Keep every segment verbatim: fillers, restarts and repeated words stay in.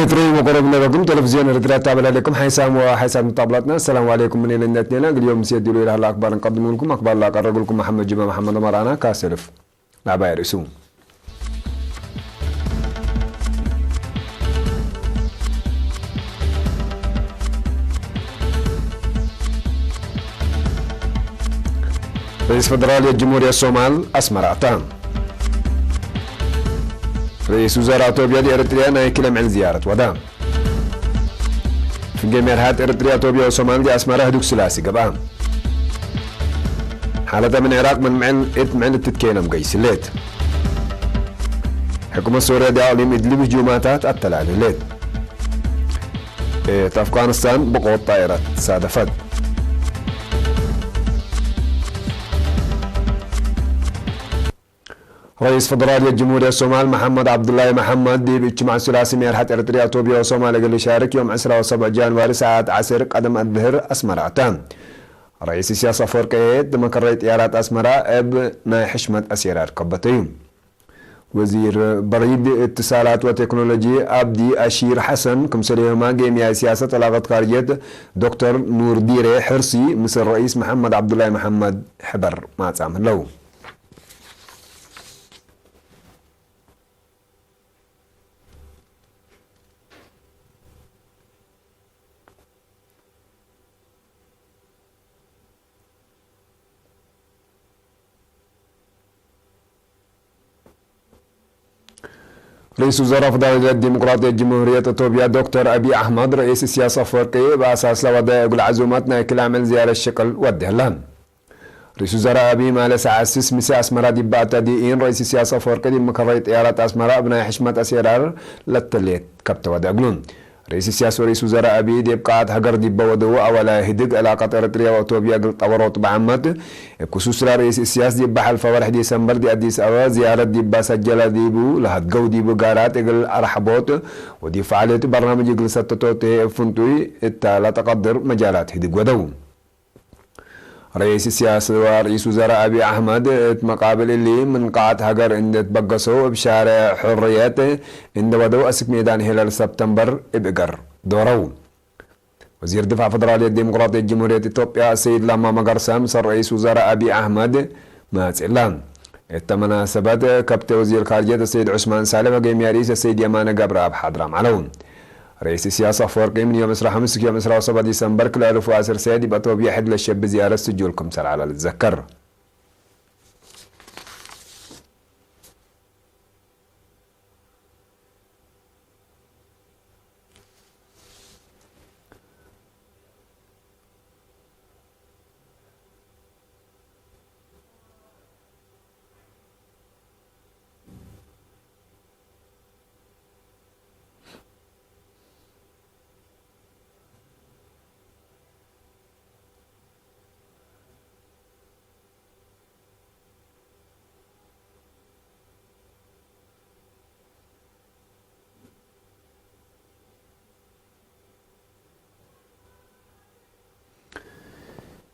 ኤረትርዩ መቆረብ ነበኩም ቴሌቪዝዮን ኤረትርያ ታበል ዐሌኩም ሓይሳም ወሓይሳም ጣብላትና። ሰላም ዐሌኩም ምን እልነት ኔና። እግል ዮም ምስየት ዲሉ ኢለሀላ አክባር እንቀድሙልኩም። አክባር ላቀረብልኩም መሐመድ ጅማ መሐመድ መርአና ካሰልፍ ለዐባይ ርእሱ። ርኢስ ፈደራልየት ጅምሁርየት ሶማል አስመረ አተ። ርኢስ ውዘራእ ቶብያ ዲኤረትርያ ናይ ክል አምዕል ዝያረት ወዳ። ፍንጌ ሜርሓት ኤረትርያ ቶብያ ወሶማል ዲአስመረ ህዱግ ስላሲ ገብአ። ሓለተ ምን ዕራቅ ምን ምዕል እት ምዕል እትትኬነም ገይስ ህሌት። ሕኩመት ሶርያ ዲአቅሊም እድሊብ ህጁማታት አተላል ህሌት። እት አፍጋኒስታን ብቆት ጣይራት ሳደፈት። ረኢስ ፈደራልየት ጅምሁርየት ሶማል መሐመድ ዐብዱላሂ መሐመድ ዲብ እጅትማዕ ሱላሲ ሜርሐት ኤረትርያ፣ ኢትዮጵያ ወሶማል እግል ልሻርክ ዮም ዕስራ ወሰብዕ ጃንዋሪ ሰዓት ዐስር ቀደም አድህር አስመረ አተ። ረኢስ ኢሳያስ አፈወርቂ እት መከረይ ጥያራት አስመራ እብ ናይ ሕሽመት አሴራር ከበተዩ። ወዚር በሪድ እትሳላት ወቴክኖሎጂ አብዲ አሺር ሐሰን፣ ክምሰልዮማ ጌምያይ ሲያሰት ዕላቀት ካርጅየት ዶክተር ኑር ዲሬ ሕርሲ፣ ምስል ረኢስ መሐመድ ዐብዱላሂ መሐመድ ሕበር ማጻም ህለው። ርኢስ ውዘራእ ፈደራልየት ዲሞቅራጥየት ጅምሁርየት ኢትዮጵያ ዶክተር አብይ አሕመድ፣ ረኢስ ኢሳያስ አፈወርቂ እብ አሳስ ለወደ እግል ዐዙመት ናይ ክል አምዕል ዝያረት ሽቅል ወዴ ህለ። ርኢስ ውዘራእ አብይ ማለ ሰዓት ስስ ምሴ አስመራ ዲብ በአተ ዲኢን፣ ረኢስ ኢሳያስ አፈወርቂ ዲብ መከረይ ጥያራት አስመራ እብ ናይ ሕሽመት አሴራር ለተሌት ከብተ ወደ እግሉ። ረኢስ ኢሳያስ ወረኢስ ውዘራእ አብይ ዲብ ቃት ሀገር ዲበ ወደው አወላይ ህድግ ዕላቀት ኤረትርያ ወኢትዮጵያ እግል ጠበሮት በዐመት፣ እብ ክሱስ ለረኢስ ኢሳያስ ዲብ በሐልፈ ወርሕ ዲሰምበር ዲብ አዲስ አበባ ዝያረት ዲብ ባሰጀለ ዲቡ ለሀድገው ዲቡ ጋራት እግል አርሐቦት ወዲብ ፈዓልየት በርናምጅ እግል ሰተቶት ህዬ እብ ፍንቱይ እተ ለተቀድር መጃላት ህድግ ወደው። ረኢስ ኢሳያስ ወረኢስ ውዘራእ አብይ አሕመድ እት መቃብል እሊ፣ ምን ቃት ሀገር እንዴ ትበገሰው እብ ሻሬዕ ሕርየት እንዴ ወደው አስክ ሜዳን ሄለል ሰብተምበር እብ እገር ዶረው። ወዚር ድፋዕ ፈደራልየት ዲሞቅራጥየት ጅምሁርየት ኢትዮጵያ አሰይድ ለማ መገርሳ፣ ምስል ረኢስ ውዘራእ አብይ አሕመድ ማጽእላ። እተ መናሰበት ከብተ ወዚር ካርጅየት አሰይድ ዑስማን ሳልሕ ወጌምያይ ርኢስ አሰይድ የማነ ገብረአብ ሓድራም ዐለው። ረኢስ ኢሳያስ አፈወርቂ ምን ዮም ዕስራ ወሐምስ እስክ ዮም ዕስራ ወሰብዕ ዲሰምበር ክልኤ አልፍ ወዐስር ሰ ዲብ አቶብየ ሕድ ለሸብ ዝያረት ስጁል ክምሰል ዐለ ልትዘከር።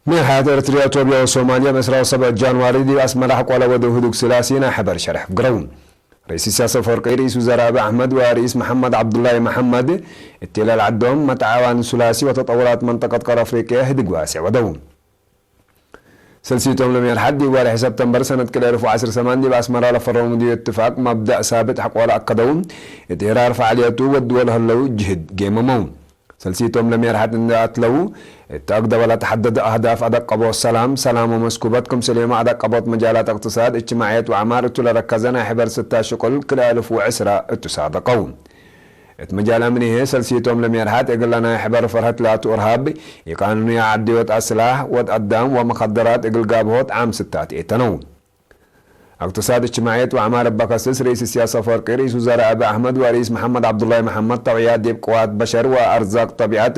ሜርሓት ኤረትርያ፣ ኢትዮጵያ ወሶማልያ፣ እብ ዕስራ ወሰብዕ ጃንዋሪ ዲብ አስመራ ሐቆለ ወደው ህዱግ ስላሲ ናይ ሕበር ሸርሕ ፍግረው። ረኢስ ኢሳያስ አፈወርቂ፣ ረኢስ ውዘራእ አብይ አሕመድ ወረኢስ መሐመድ ዐብዱላሂ መሐመድ፣ እት ለልዐዶም መትዓዋን ሱላሲ ወተጠውራት መንጠቀት ቀር አፍሪቅያ ህድግ ዋሴዕ ወደው። ሰልሲቶም ለሜርሓት ዲብ ወርሒ ሰብተምበር ሰነት ክልኤ አልፍ ወዐስር ሰማን ዲብ አስመራ ለፈረሙ ዲብ እትፋቅ መብደእ ሳብት ሐቆለ አከደው። እት ሄራር ፈዓልየቱ ወድወ ለህለው ጅህድ ጌመመው። ሰልሲቶም ለሜርሓት እንዴ አትለው፣ እት አግደበ ለተሐደደ አህዳፍ አደቀቦት ሰላም፣ ሰላም ወመስኩበት፣ ክምሰሌመ አደቀቦት መጃላት እቅትሳድ፣ እጅትማዕየት ወዐማር እቱ ለረከዘ ናይ ሕበር ስታ ሽቁል ክልኤ አልፍ ወዕስራ እቱ ሳደቀው። እት መጃል አምን ህዬ ሰልሲቶም ለሜርሓት እግለ ናይ ሕበር ፈርሀት ላቱ እርሃብ፣ ኢቃኑንየ ዐድዮት አስላሕ፣ ወድ አዳም ወመከደራት እግል ጋብሆት ዓም ስታት ኤተነው። እቅትሳድ እጅትማዕየት ወዐማር እበ ከስስ ርኢስ ኢሳያስ አፈወርቂ፣ ርኢስ ውዘራእ አብይ አሕመድ ወርኢስ መሐመድ ዐብዱላሂ መሐመድ ተውዕያት ዲብ ቅዋት በሸር ወአርዛቅ ጠቢዐት፣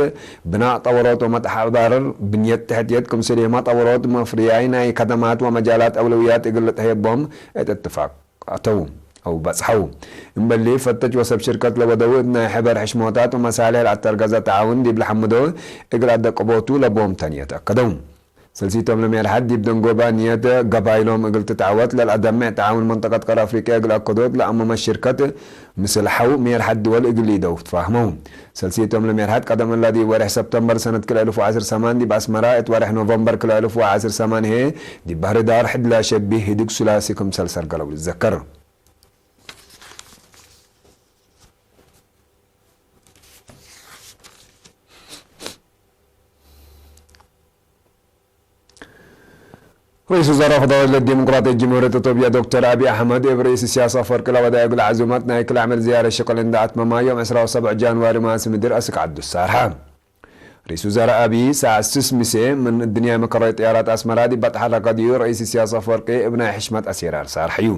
ብናእ ጠወሮት ወመትሐዳርር ብንየት ተሕትየት ክምሰሌመ ጠወሮት መፍርያይ ናይ ከደማት ወመጃላት አውለውያት እግል ልትሀየቦም እት እትፋቅ አተው አው በጽሐው። እምበሊ ፈተች ወሰብ ሽርከት ለወደው እት ናይ ሕበር ሕሽሞታት ወመሳሌሕ ለአተርገዘ ተዓውን ዲብ ለሐምዶ እግል አደቀቦቱ ለቦም ተንየት አከደው። ሰልሲቶም ለሜርሐት ዲብ ደንጎባ ንየት ገባይሎም እግል ትትዐወት ለልአደምዕ ተዓውን መንጠቀት ቀር አፍሪቅያ እግል አከዶት ለአመመት ሽርከት ምስል ሐው ሜርሐት ድወል እግል ኢደው ትፋህመው። ሰልሲቶም ለሜርሐት ቀደም እላ ዲብ ወሬሕ ሰብተምበር ሰነት ክልኤ አልፍ ወዐስር ሰማን ዲብ አስመራ፣ እት ወሬሕ ኖቨምበር ክልኤ አልፍ ወዐስር ሰማን ህዬ ዲብ ባህር ዳር ሕድ ለሸቢህ ህድግ ሱላሲ ክምሰል ሰርገለው ልትዘከር። ርኢስ ውዘራእ ፈደራል ዲሞቅራጥየት ጅምሁርየት ኢትዮጵያ ዶክተር አብይ አሕመድ እብ ርኢስ ኢሳያስ አፈወርቂ ለወደየ እግል ዐዙመት ናይ ክል ዓመት ዝያረት ሽቅል እንዴ አትመማ፣ ዮም ዕስራ ወሰብዕ ጃንዋሪ ማስ ምድር አስክ ዐዱ ሳርሐ። ርኢስ ውዘራእ አብይ ሳዕ ስስ ምሴ ምን እድንያይ መከራይ ጥያራት አስመራ ዲብ አትሐረከ ዲብ ርኢስ ኢሳያስ አፈወርቂ እብ ናይ ሕሽመት አሴራር ሳርሐዩ።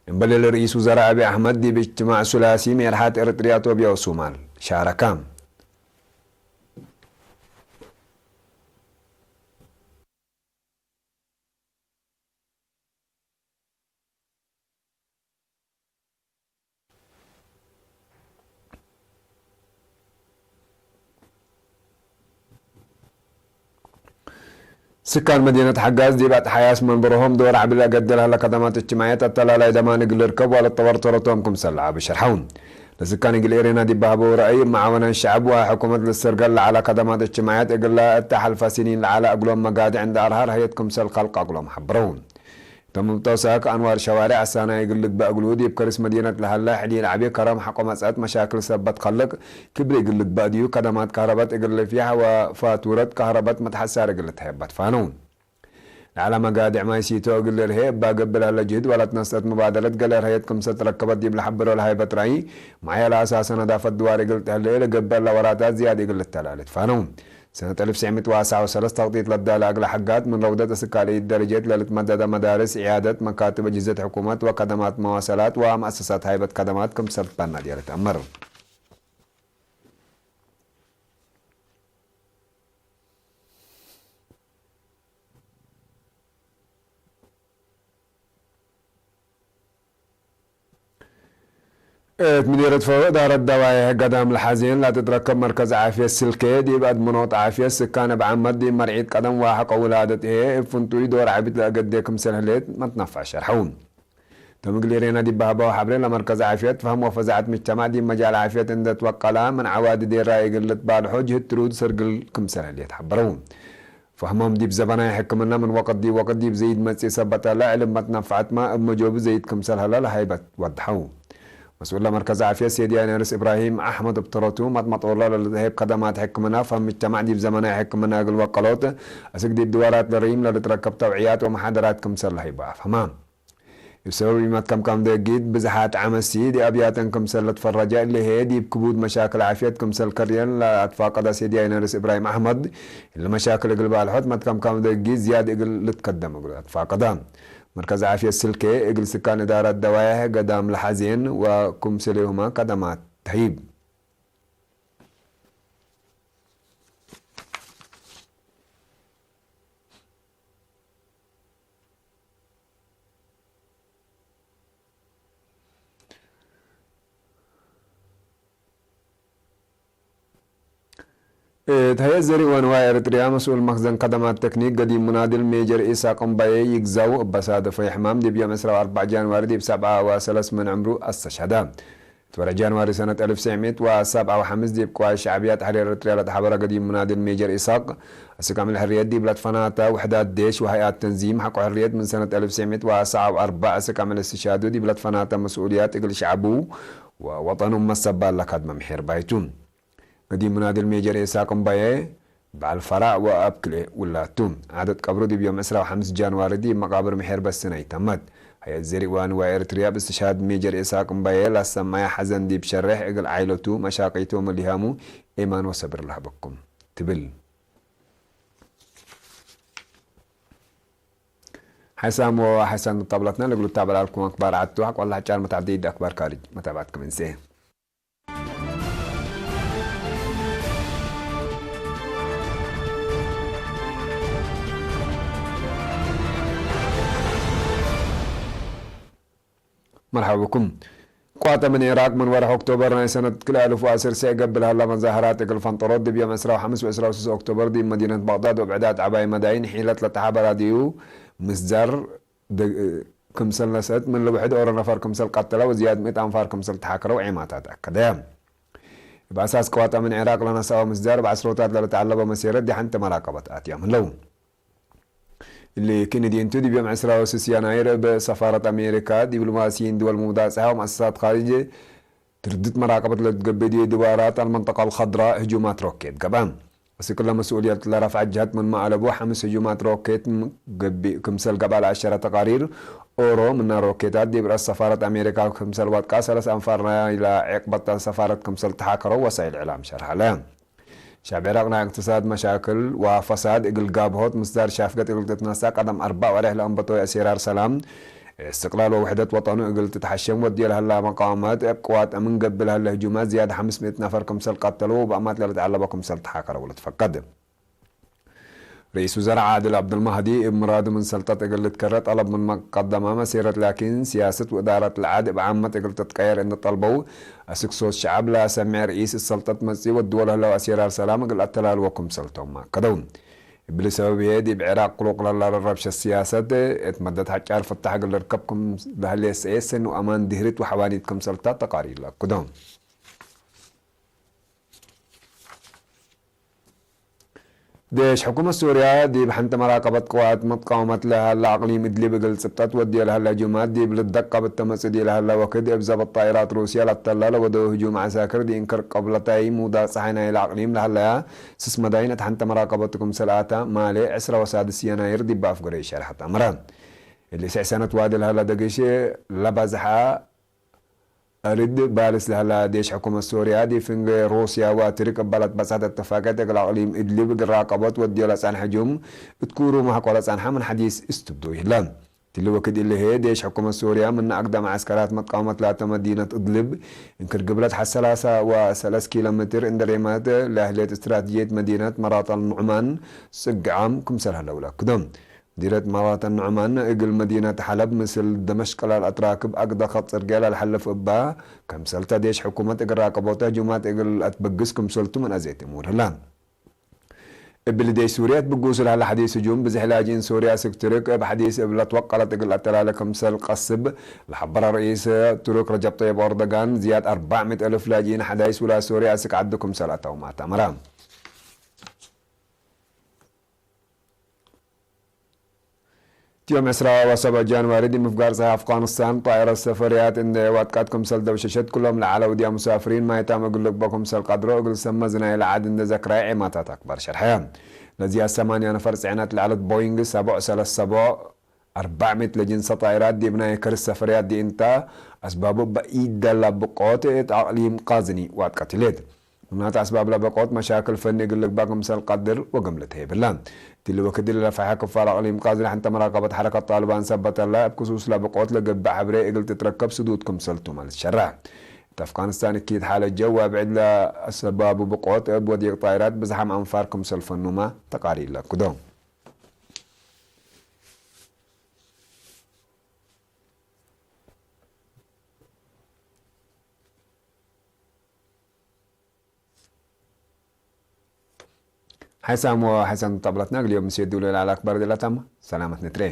እምበል እሊ ርኢስ ውዘራእ አብይ አሕመድ ዲብ እጅትማዕ ሱላሲ ሜርሐት ኤረትርያ፣ ኢትዮጵያ ወሶማል ሻረከ። ስካን መዲነት ሐጋዝ ዲብ አትሓያስ መንበሮሆም ዶር ዐቢ ለአገድል ሀለ ከደማት እጅትማዕየት አተላላይ ደማን እግል ልርከብ ወለጠበር ተረቶም ክምሰል ለዐቡ ሸርሐው። ለስካን እግል ኤሬና ዲብ በሀበው ረአይ፣ መዓወናን ሸዐብ ወሕኩመት ልሰርገል ለዐለ ከደማት እጅትማዕየት እግለ እተ ሐልፈ ሲኒን ለዐለ እግሎም መጋድዕ እንዴ አርሀር ሀየት ክምሰል ከልቀ እግሎም ሐብረው። እቶም እብ ተውሳክ አንዋር ሸዋሬዕ አሳናይ እግል ልግበእ እግሉ፣ ዲብ ከርስ መዲነት ለሀለ ሕሊል ዐቢ ከረም ሐቆ መጽአት መሻክል ሰበት ከልቅ ክብሪ እግል ልግበእ ዲዩ፣ ከደማት ከህረበት እግል ልፍያሕ ወፋቱረት ከህረበት መትሐሳር እግል ልትሀየበት ፋነው። ለዐለ መጋድዕ ማይ ሲቶ እግል ልርሄ እባ ገብእ ለሀለ ጅህድ ወለት ነስአት ሙባደረት ገሌ ርሀየት ክምሰል ትረከበት ዲብ ለሐብሮ ለሀይበት ረአይ፣ ማየ ለአሳሰ ነዳፈት ድዋር እግል ትህሌ ለገብእ ለወራታት ዝያድ እግል ልተላሌ ትፋነው። ሰነት አልፍ ትስዕ ምእት ወአስዕ ወሰለስ ተቅጢት ለዳለ እግለ ሐጋት ምን ረውደት እስካል ኢድ ደረጀት ለልትመደደ መዳርስ፣ ዕያደት፣ መካትብ፣ አጅህዘት ሕኩመት ወከደማት መዋሰላት ወመአሰሳት ሃይበት ከደማት ክምሰል ትበና ዲረ ተአመር። እት ምዲረት ፈወ እዳረት ደዋይሕ ገዳም ለሐዜን ለትትረከብ መርከዝ ዓፍየት ስልኬ፣ ዲብ አድመኖት ዓፍየት ስካን እብ ዓመት ዲብ መርዒት ቀደም ወሐቆ ውላደት ህዬ እብ ፍንጡይ ዶር ዐቢት ለአገዴ ክምሰል ህሌት መትነፋዕ ሸርሐው። ቶም እግል ኤሬና ዲብ በሀበው ሐብሬ፣ ለመርከዝ ዓፍየት ፈህም ወፈዛዐት ምጅተማዕ ዲብ መጃል ዓፍየት እንዴ ትወቀላ፣ ምን ዐዋዲ ዴራይ እግል ልትባልሖ ጅህድ ትሩድ ሰርግል ክምሰል ህሌት ሐበረው። ፈህሞም ዲብ ዘበናይ ሕክምና ምን ወቅት ዲብ ወቅት ዲብ ዘይድ መጽእ ሰበት ለዐለ፣ እብ መትነፈዐትመ እብ መጆቡ ዘይድ ክምሰል ሀለ ለሀይበት ወድሐው። መስኡል ለመርከዝ ዓፍየት ሴድያይ ነርስ እብራሂም አሕመድ እብ ተረቱ፣ መጥመጦርለ ለልትሀይብ ከደማት ሕክምና ፈህም ምጅተማዕ ዲብ ዘመናይ ሕክምና እግል ወቀሎት፣ አስክ ዲብ ድዋራት ለርሂም ለልትረከብ ተውዕያት ወመሓደራት ክምሰል ለሀይቡ አፍሀመ። እብ ሰበብ ኢመትከምካም ደጊት ብዝሓት ዐመሲ ዲብ አብያተን ክምሰል ለትፈረጀ፣ እሊ ህዬ ዲብ ክቡድ መሻክል ዓፍየት ክምሰል ከርየን ለአትፋቀደ ሴድያይ ነርስ እብራሂም አሕመድ፣ እሊ መሻክል እግል ባልሖት መትከምካም ደጊት ዝያድ እግል ልትከደም እግል አትፋቀደ። መርከዝ ዓፍየት ስልኬ እግል ስካን እዳረት ደዋይሕ ገዳም ለሐዜን ወክምሰሌሁመ ከደማት ተህይብ። እት ሀየት ዘሪእ ወንዋይ ኤረትርያ መስኡል መክዘን ከደማት ተክኒክ ገዲም ሙናድል ሜጀር ኢሳቅ እምባዬ ይግዛው እብ አሳደፈዩ ሕማም ዲብ ዮም ዕስራ ወአርበዕ ጃንዋሪ ዲብ ሰብዓ ወሰለስ ምን ዕምሩ አስተሸሀደ። እት ወርሕ ጃንዋሪ ሰነት አልፍ ትስዕ ምእት ወሰብዓ ወሐምስ ዲብ ቅዋት ሸዕብያት ተሕሪር ኤረትርያ ለተሐበረ ገዲም ሙናድል ሜጀር ኢሳቅ፣ አስክ አምዕል ሕርየት ዲብ ለትፈናተ ውሕዳት ዴሽ ወሀይአት ተንዚም ሐቆ ሕርየት ምን ሰነት አልፍ ትስዕ ምእት ወሰብዓ ወአርበዕ አስክ አምዕል እስትሽሃዱ ዲብ ለትፈናተ መስኡልያት እግል ሸዐቡ ወወጠኑ መሰባል ለካድመ ምሒር ባይቱ። ገዲም ሙናድል ሜጀር ኢሳቅ እምባዬ በዐል ፈራዕ ወአብ ክልኤ ውላቱ። ዓደት ቀብሩ ዲብ ዮም ዕስራ ወሐምስ ጃንዋሪ ዲብ መቃብር ምሒር በስነይ ተመት። ሀየት ዘሪእ ወአንዋይ ኤረትርያ እብ እስትሽሃድ ሜጀር ኢሳቅ እምባዬ ለአሰመየ ሐዘን ዲብ ሸሬሕ፣ እግል ዓኢለቱ፣ መሻቂቱ ወመሊሃሙ ኤማን ወሰብር ለሀበኩም ትብል። ሐይሳም ወሐይሳም ጣብላትና ለእግሉ ታበላልኩም አክባር ዐቱ። ሐቆላ ሐጫር መታዕዲድ አክባር ካርጅ መታብዐትኩም እንሴ። መርሐባ ብኩም። ቅዋት አምን ዒራቅ ምን ወርሕ ኦክቶበር ናይ ሰነት ክልኤ አልፍ ወዐስር ሰዕ ገብእ ለሀላ መዛሀራት እግል ፈንጠሮት፣ ዲብ ዮም ዕስራ ወሐምስ ወዕስራ ወስስ ኦክቶበር ዲብ መዲነት በቅዳድ ወብዕዳት ዐባይ መዳይን ሒለት ለተሐበ ራድዩ ምስዳር ደ-፣ ክምሰል ነስአት፣ ምን ለውሕድ ኦሮ ነፈር ክምሰል ቀተለ ወዝያድ ምእት አንፋር ክምሰል ተሓከረው ዔማታት አከደ። እብ አሳስ ቅዋት አምን ዒራቅ ለነስአወ ምስዳር፣ እብ ዐስሮታት ለልትዐለበ መሴረት ደሐንተ መራቀበት አትያም ህለው። እሊ ክንዲ እንቱ፣ ዲብ ዮም ዕስራ ወስስ የናይር እብ ሰፋረት አሜሪካ፣ ዲብሎማሲይን ድወል ሙዳጽሐ ወመአሰሳት ካርጅ ትርድት መራቀበት ለትገብእ ዲብ ድዋራት አልመንጠቀ አልከድራ ህጁማት ሮኬት ገብአ። አስክ ለመስኡልየት ለረፍዐ ጀሀት ምንመ አለቡ፣ ሐምስ ህጁማት ሮኬት ገብእ ክምሰል ገብአ ለአሸረ ተቃሪር ኦሮ፣ ምና ሮኬታት ዲብ ረአስ ሰፋረት አሜሪካ ክምሰል ወድቃ፣ ሰለስ አንፋር ናይላ ዔቅበታን ሰፋረት ክምሰል ተሓከረው ወሳይል እዕላም ሸርሐ ለ። ሻብ ዒራቅ ናይ እቅትሳድ መሻክል ወፈሳድ እግል ጋብሆት ምስዳር ሻፍገት እግል ትትነሰእ፣ ቀደም አርበዕ ወሬሕ ለአንበተው የአሴራር ሰላም፣ እስትቅላል ወውሕደት ወጠኑ እግል ትትሐሸም ወድየ ለሀላ መቃወመት፣ እብ ቅዋት አምን ገብእ ለሀለ ህጁማት ዝያድ ሐምስ ምእት ነፈር ክምሰል ቀተለው ወበአማት ለልትዐለበው ክምሰል ተሓከረው ልትፈቀድ። ርኢስ ውዘራእ ዓድል ዐብደልማህዲ እብ ምራዱ ምን ሰልጠት እግል ልትከረ ጠለብ ምንመ ቀደመ መሴረት፣ ላኪን ሲያሰት ወእዳረት ለዓድ እብ ዓመት እግል ትትቀየር እንዴ ጠልበው፣ አስክ ሶት ሸዐብ ለአሰምዕ ርኢስ እሰልጠት መጽእ ወድወ ለህለው አሴራር ሰላም እግል አተላልወ ክምሰልቶም አከደው። እብሊ ሰበብ ህዬ ዲብ ዒራቅ ቅሉቅ ለላለ ረብሸት ሲያሰት እት መደት ሐጫር ፍታሕ እግል ልርከብ ክም ለህሌ ሰኤ ሰኒ ወአማን ድህሪት ወሐዋኒት ክምሰልታ ተቃሪር ለአክዶ። ዴሽ ሕኩመት ሱርያ ዲብ ሐንተ መራቀበት ቅዋት መትቃወመት ለሀለ አቅሊም እድሊብ እግል ጽብጠት ወድየ ለሀለ ህጁማት ዲብ ልትደቀብ እተ መጽእ ዲብ ለሀለ ወክድ፣ እብ ዘብጥ ጣይራት ሩስያ ለተለ ለወደው ህጁም ዐሳክር ዲእንክር ቅብለታይ ሙዳጽሐይ ናይለ አቅሊም ለሀለያ ስስ መዳይን እት ሐንተ መራቀበቱ ክምሰል አተ ማሌ ዕስራ ወሳድስ የናይር ዲብ አፍገረ ሸርሐት አምረ። እሊ ስዕ ሰነት ዋዲ ለሀለ ደግሽ ለበዝሐ አርድ ባልስ ለሀላ ዴሽ ሕኩመት ሶርያ፣ ዲብ ፍንጌ ሩስያ ወአትርክ እበ ለትበጽሐት እትፋቅየት እግል አቅሊም እድሊብ እግል ራቀቦት ወድዮ ለጸንሐ ህጁም፣ እት ኩሩ መሕቆ ለጸንሐ ምን ሐዲስ እስትብዶ ይህለ። እትሊ ወክድ እሊ ህዬ፣ ዴሽ ሕኩመት ሶርያ ምነ አግዳም ዐስከራት መትቃወመት ላተ መዲነት እድሊብ፣ እንክር ግብለት ሐሰላሳ ወሰለስ ኪሎ ሜትር እንዴ ሬመት ለህሌት እስትራትጅየት መዲነት መራጠል ኑዕማን ጽግዓም ክምሰል ሀለው ለአክዶ። መዲነት መራጠል ኑዕማን እግል መዲነት ሐለብ ምስል ደመሽቅ ለልአትራክብ አግደ ከጥ ጽርግየ ለልሐልፍ እባ፣ ከምሰልተ ዴሽ ሕኩመት እግል ራቀቦተ ህጁማት እግል አትበግስ ክምሰልቱ ምን አዜት እሙር ህለ። እብሊ ዴሽ ሱርየ እት ብጉሱ ለሀለ ሐዲስ ህጁም፣ ብዝሕ ላጅኢን ሱርየ አስክ ቱርክ እብ ሐዲስ እብ ለትወቀለት እግል አተላለ ክምሰል ቀስብ ለሐበረ ርኢስ ቱርክ ረጀብ ጠይብ ኦርዶጋን፣ ዝያድ አርበዕ ምእት አልፍ ላጅኢን ሐዳይስ ውላድ ሱርየ አስክ ዐዱ ክምሰል አተውም አተመረ። ዮም ዕስራ ወሰብዕ ጃንዋሪ ዲብ ምፍጋር ጸሓይ አፍጋኒስታን ጣይረት ሰፈርያት እንዴ ወጥቀት ክምሰል ደብሸሸት፣ ክሎም ለዐለው ዲያ ሙሳፍሪን ማይታም እግል ልግበእ ክምሰል ቀድሮ እግል ሰመ ዝናይ ለዐድ እንዴ ዘክራይ ዔማታት አክበር ሸርሐ። ለዝያድ ሰማንያ ነፈር ጽዕነት ለዐለት ቦይንግ ሰቦዕ ሰለስ ሰቦዕ አርበዕ ምእት ለጅንሰ ጣይራት ዲብ ናይ ከርስ ሰፈርያት ዲእንተ አስባቡ በኢደላ ብቆት እት አቅሊም ቃዝኒ ወጥቀት ህሌት። ምናተ አስባብ ለበቆት መሻክል ፈኒ እግል ልግባእ ክምሰል ቀድር ወግምልት ህይብ ህለ። እትሊ ወክድ ለፈሐ ክፋል አቅሊም ቃዝኒ ሐንተ መራቀበት ሐረከት ጣልባን ሰበተለ፣ እብ ክሱስ ለበቆት ለገብእ ሐብሬ እግል ትትረከብ ስዱድ ክምሰልቱ መልስ ሸረሕ። እት አፍጋኒስታን እኪት ሓለት ጀው ወብዕድ ለአሰባቡ ብቆት እብ ወዲቅ ጣይራት ብዝሓም አንፋር ክምሰል ፈኑመ ተቃሪር ለአክዶ። ሐይሳም ወሐሰን ጠብለትና እግል ዮም ምስየዱ ለልአለ አክበር ድለታም ሰላመት ንትሬ።